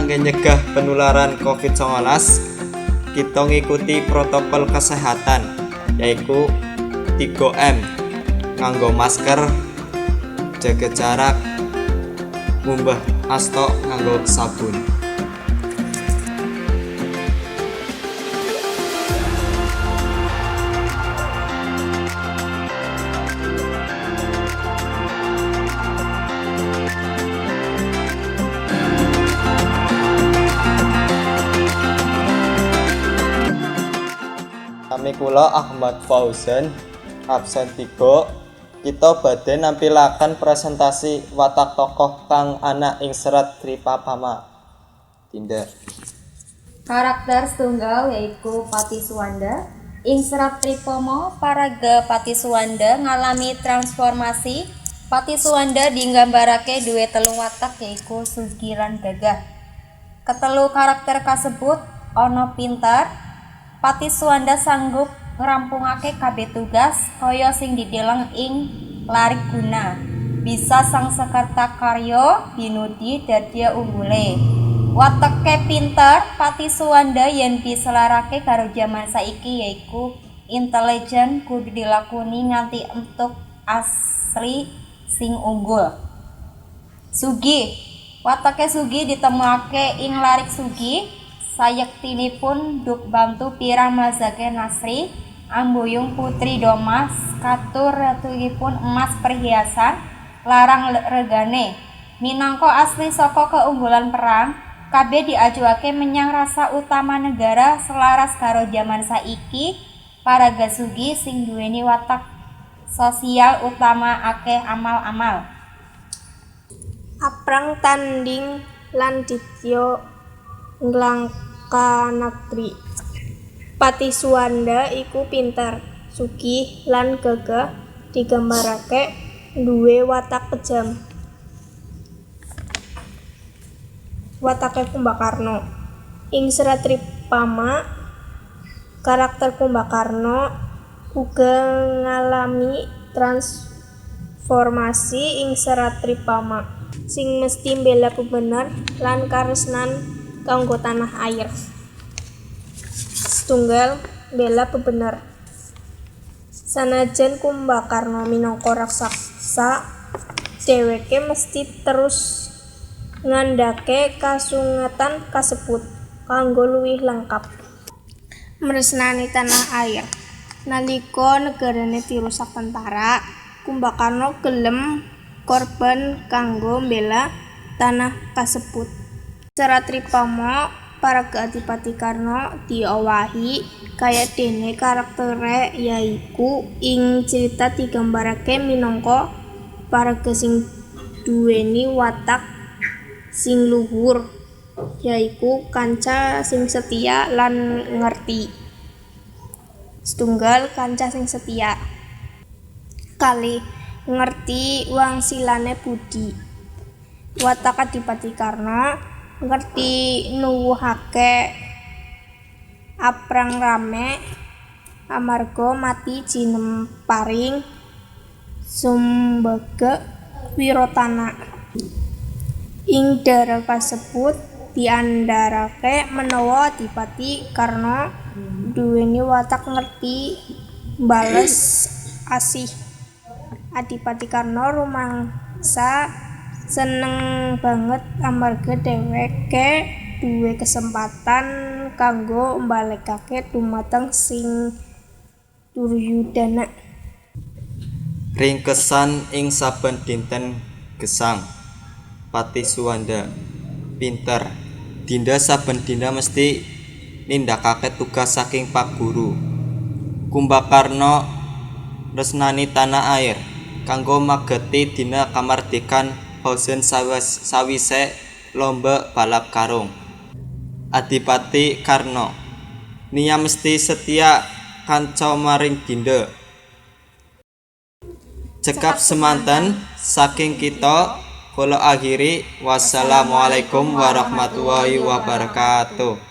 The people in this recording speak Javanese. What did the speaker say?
Kangge nyegah penularan Covid-19, kita ngikuti protokol kesehatan yaiku 3M, nganggo masker, jaga jarak, ngumbah asta nganggo sabun. Nami kula Ahmad Fauzan, absen 3. Kita badhe nampilaken presentasi watak tokoh kang ana ing serat Tripama. Dinda. Karakter setunggal yaiku Pati Suwanda. Ing serat Tripama, paraga Pati Suwanda ngalami transformasi. Pati Suwanda digambarake duwe telu watak yaiku sugih lan gagah. Ketelu karakter kasebut ana pinter. Pati Suwanda sanggup ngrampungake kabeh tugas kaya sing dideleng ing Larik Guna. Bisa Sangsekerta karya binudi dadya unggule. Wateke pinter, Pati Suwanda yen diselarake karo jaman saiki yaiku intelijen kudu dilakoni nganti entuk asli sing unggul. Sugih. Wateke sugih ditemokake ing Larik Sugih. Sayektinipun duk bantu pirang mazage Nasri ambuyung putri Domas katur ratuyipun emas perhiasan larang regane. Minangka asli saka keunggulan perang, kabeh diajuake menyang rasa utama negara selaras karo jaman saiki paraga sugih sing duweni watak sosial utama akeh amal-amal. Aprang tandhing lan Ditya Nglangkanagri. Pati Suwanda iku pinter, sugih lan gagah digambarake nduwe watak kejam. Watake Kumbakarna. Ing serat Tripama, karakter Kumbakarna uga ngalami transformasi ing serat Tripama sing mesti mbela bebener lan karesnan kanggo tanah air. Setunggal mbela bebener. Sanajan Kumbakarna minangka raksasa, dheweke mesti terus ngandhake kasungatan kasebut kanggo luwih lengkap. Mresnani tanah air. Nalika negarane dirusak tentara, Kumbakarna gelem korban kanggo mbela tanah kasebut. Serat Tripama, paraga Adipati Karna diowahi kayadene karaktere yaiku ing crita digambarake minangka paraga sing duweni watak sing luhur yaiku kanca sing setia lan ngerti. Setunggal kanca sing setia. Kalih ngerti wangsilane budi. Watak Adipati Karna ngerti nuwuhake aprang rame amarga mati jinemparing sumbaga Wirotana. Ing dara kasebut diandharake menawa Adipati Karna duweni watak ngerti mbales asih. Adipati Karna rumangsa seneng banget amarga dheweke duwe kesempatan kanggo mbalekake dumateng sing Duryudana. Ringkesan ing saben dinten gesang. Pati Suwanda pinter. Dinda saben dina mesti nindakake tugas saking Pak Guru. Kumbakarna nresnani tanah air kanggo mageti dina kamardikan Fauzan sawise lomba balap karung. Adipati Karna Nia mesti setia kanca maring Dinda. Cekap semanten saking kita, kula akhiri, wassalamualaikum warahmatullahi wabarakatuh.